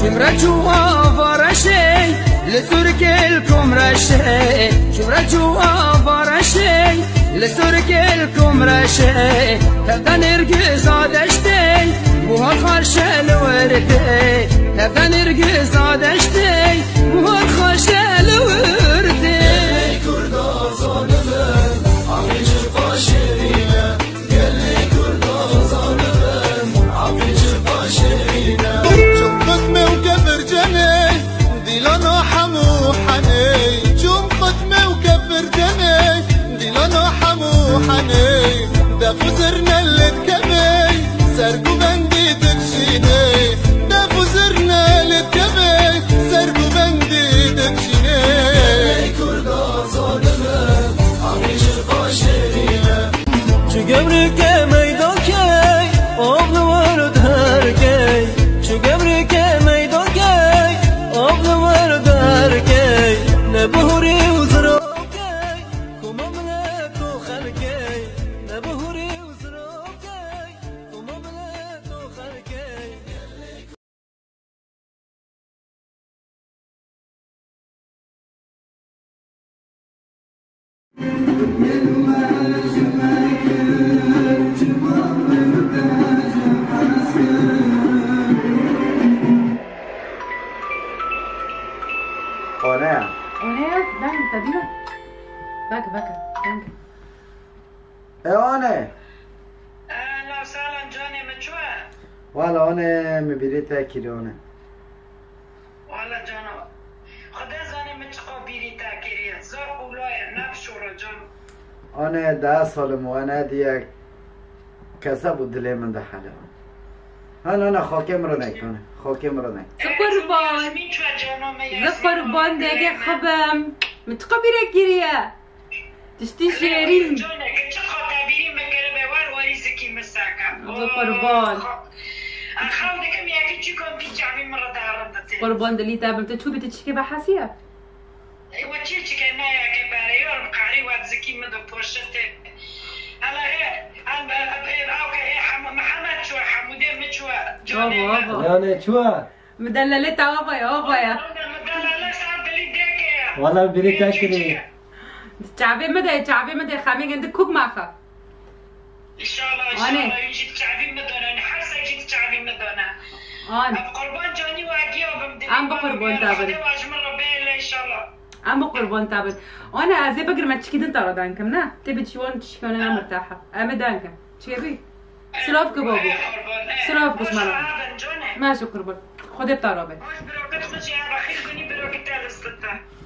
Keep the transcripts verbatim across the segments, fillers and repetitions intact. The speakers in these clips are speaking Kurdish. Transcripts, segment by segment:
Şimre çû ava reşê, li Sûrkê li kom reşê. Şimre çû ava reşê, li Sûrkê li kom reşê. Tevde nêrgiza deştê, buhar xarşe li werdê. Tevde nêrgiza deştê, buhar xarşe li werdê. Kurda zalim e, amê çi paşêrî ne. Gelê Kurda zalim e, afê çi paşêrî ne. Çi qitme û kefir cenê, dîlana hemû henê. Çûm qitme û kefir cenê, dîlana hemû henê. Def û zirne lê dikevê, ser govendî dikşînê. Def û zirne lê dikevê, ser govendî dikşînê. Gelê Kurda zalim e, afê çi paşêrî ne. Çi gemrike meyda key, av li wir derkey. Çi gemrike meyda key, av li wir derkey. Ne bihurî û ziravkey, koma milet û xelkey. Ne bihurî û ziravkey, koma milet û xelkey. Ane. Ane ya, ben tadına. Bak, bak, bak. E, ane. Ehlen we sehlen canê min, çi we? Wala ane, min bîrê te kiriye ane. Wala cana. Xwedê zanê min çiqa bîrî te kiriye. Zaf qûla ye, nebişora can. Ane daha salim û ane diye kesa bû dilê min de hele. Ha, na, na, xakê min re nek, ane. Xakê min re nek. Zi qurban. Min çi cana me ya. Zi qurban dege xibim. Min çiqa bîrê kiriye. Tiştî jêrîn. Caneke çi xata bîrî min kiribe, wer werî zikî min seke. Bi qurban. Xew dikim yekî çîkon pî çavî min re diherinditê. Qurban dilî te bim, tu çû bi tu çikê behesiye? Ê, we çi çike nayeke bereyor, qehrî we zikî min do poşetê. Hele he, em, e, e, e, awke, e, Hemû, Mihemed çû, Hemûdê min çû, canê min. Abo, abo. Yanê çû? Midellele te avaya, avaya. Midellele ser dilî dêke ye. Wala bîrî te kirî. Çavê min de, çavê min de xemê gindi kuk maxa. İnşallah, inşallah. Ane. Jî çavî min done, her se jî çavî min done. An. Em qurban canî we giya bim dilî. Em bi qurban te bin. Xwedê we ji min re bêle inşallah. Em bi qurban te bin. Ane, ez ê bigirme çikî din te re dankim, ne? Tê bi çiwan çikî ne mirteha. Em ê dankim. Çêbî? Silav ki babo. Silav ki ji me re. Meşe qurban. Xwedê bi te re be.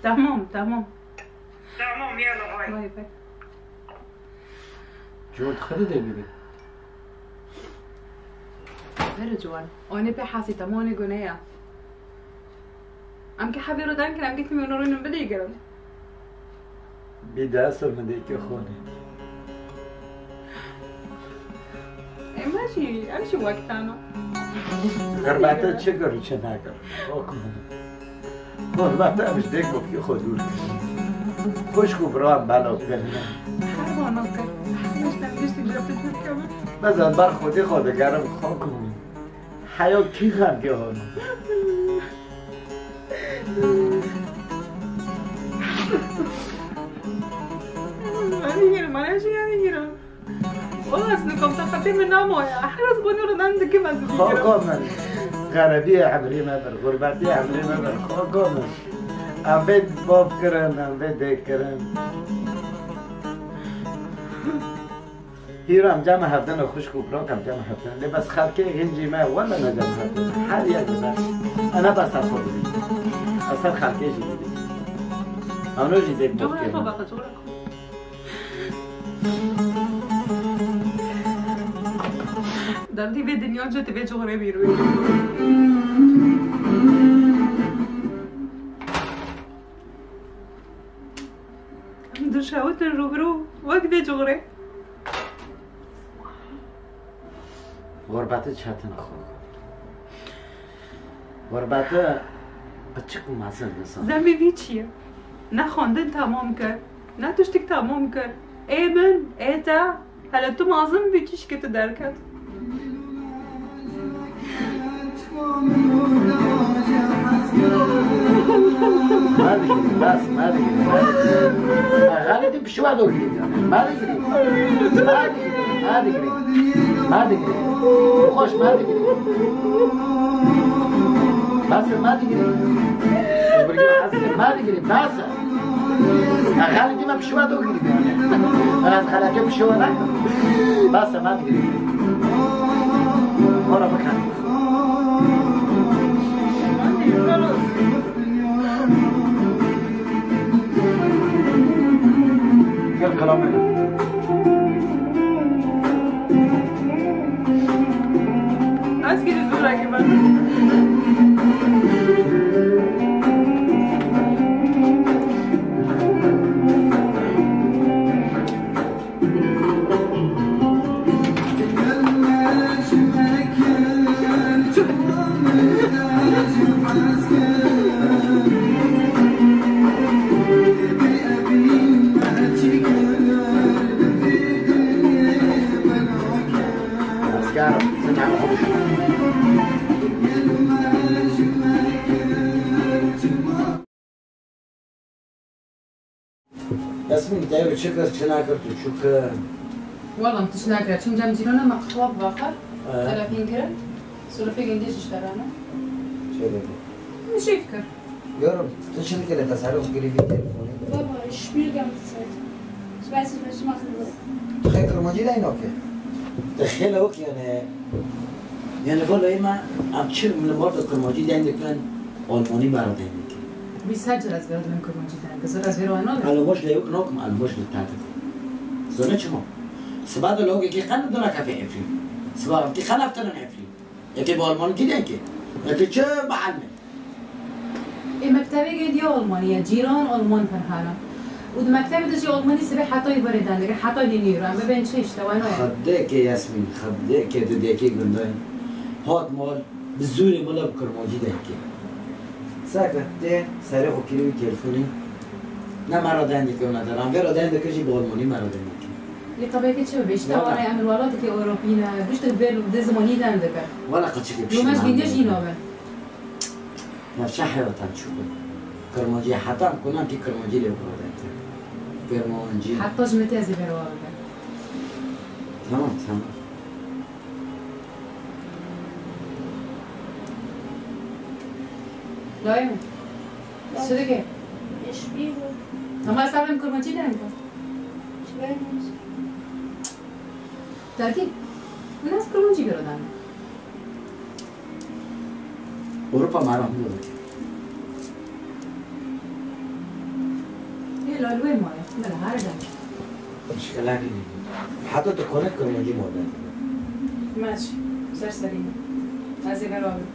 Tamam, tamam. Tamam, yala, bay. Bay bay. Cot xiri de bibî. Pere ciwan. Anê pê hesî te, ma anê gune ya. Em ki hevê ro dan kirin, em ki timê ro rûnin bidî kirin. Bî dest min dê ki xonê. Em jî, em jî wek tano. Xirbete çi kir û çi nekir? Xok min. Xirbete em ji dê gotî xwe dûr kir. Xwişk û bira em bela kirine. Her vana kir. Hesî ji dem giştik ji tu dûr kevin. Bes ez ber xwedê xwe digerim xok min. Heya kî xemkê hona? Anî girim, anî jî anî girim. Wala ez nikom taqetê min namaye. Her ez bûnê re dan dikim ez dikim. Xaka min. Xerabiyê emrê me bir, xurbetiyê emrê me bir. Xaka min. Em bê bav kirin, em bê dê kirin. Hîra em cem hevdin û xwişk û birak em cem hevdin. Lê bes xelkê hîn jî me wele ne cem hevdin. Her yek bi me. Ene bes ez xwe dibî. Ez ser xelkê jî dibî. Ewno jî dêk bokê me. Derdî vê dinya cû ti vê coxrê bîr wê. Em dişewitin rûbirû wek vê coxrê. Xurbetî çetin xwe. Xurbetî piçik û mezin insan. Zemê vî çi ye? Ne xwendin temam kir, ne tiştik temam kir. Ê min, ê te, hele tu mezin bî tişkê tu derket. Bas, ma digirî, ma digirî. Xalidî bi şiwa do girî. Ma digirî. Ma digirî, ma digirî. Ma digirî. Xweş ma digirî. Bas, ma digirî. Ma digirî, bas. Xalidî me bi şiwa do girî. Ben az xalete bi şiwa nakim. Bas, ma digirî. Ora bakın. Gel kalamera. Ez gidip durakî ben. Yasmîn, te ev çi kir, çi nekir, tu çi kir? Wala, min tişt nekir. Çûm cem cîrana me qehwa bivaxir. Ee? Telefon kirin. Sirofê gindê ji te re ne. Çê dibî? Min şêf kir. Yorum, tu çi dikirî, te serê xwe kirî vî telefonê? Baba, hiçbir gam tutsaydı. Ben size makinede. Tu xê kirmancî dayî nake? Te xêla wek yani, yani vallahi me, em çi min li mar de kirmancî dayî dikin, Almanî me re dayî dikin. Wî ser cir ez vêro dibim kirmancî dayî dikin. Zor ez vêro wan nakim. Almoş de yok nakim, almoş de tatil. Zor çima? Siba de logekî qen dina kafe Efrîn. Siba ki qen efterin Efrîn. Eke bi Almankî dengê. Eke çi bielme. Ê mektebê gê diya Almanî ye, cîran Alman pir hene. Û di mektebê de jî Almanî sibê hetayî berê dendike, hetayî nîro. Em bibên çi işte, weno ye. Xebdeke Yasmîn, xebdeke tu dekê gundayî. Hat mal, bi zûrê mala bi kirmancî dengê. Seke tê serê xwe kirî wî telefonê. Ne me re dendike û ne deran. Vê re dendike jî bi Almanî me re dendike. Lê qebekê çi bibe? Ji Wala. Tewanê em li welatekî Ewropî ne, gişt vê li dê zimanî dem dike. Wala qeçikê Rûmeş piştî gindê jî nabin. Navça heyatan çûbû. Kirmancî heta em kunan kî kirmancî lê bixwe dente. Kirmancî. Heta ji min tê ez ê berwa bikim. Tamam, tamam. Dayê min. Çi dike? Eşbî bû. Ama ez sabem kirmancî dente. Çi ben? Dergî, min ez kirmancî bêro dane. Ewropa me re hûn dike. Yê lal wê maye, me li her dem. Mişkila nîne. Heta tu konek kirmancî modern. Maç, ser serî. Ez ê beraber.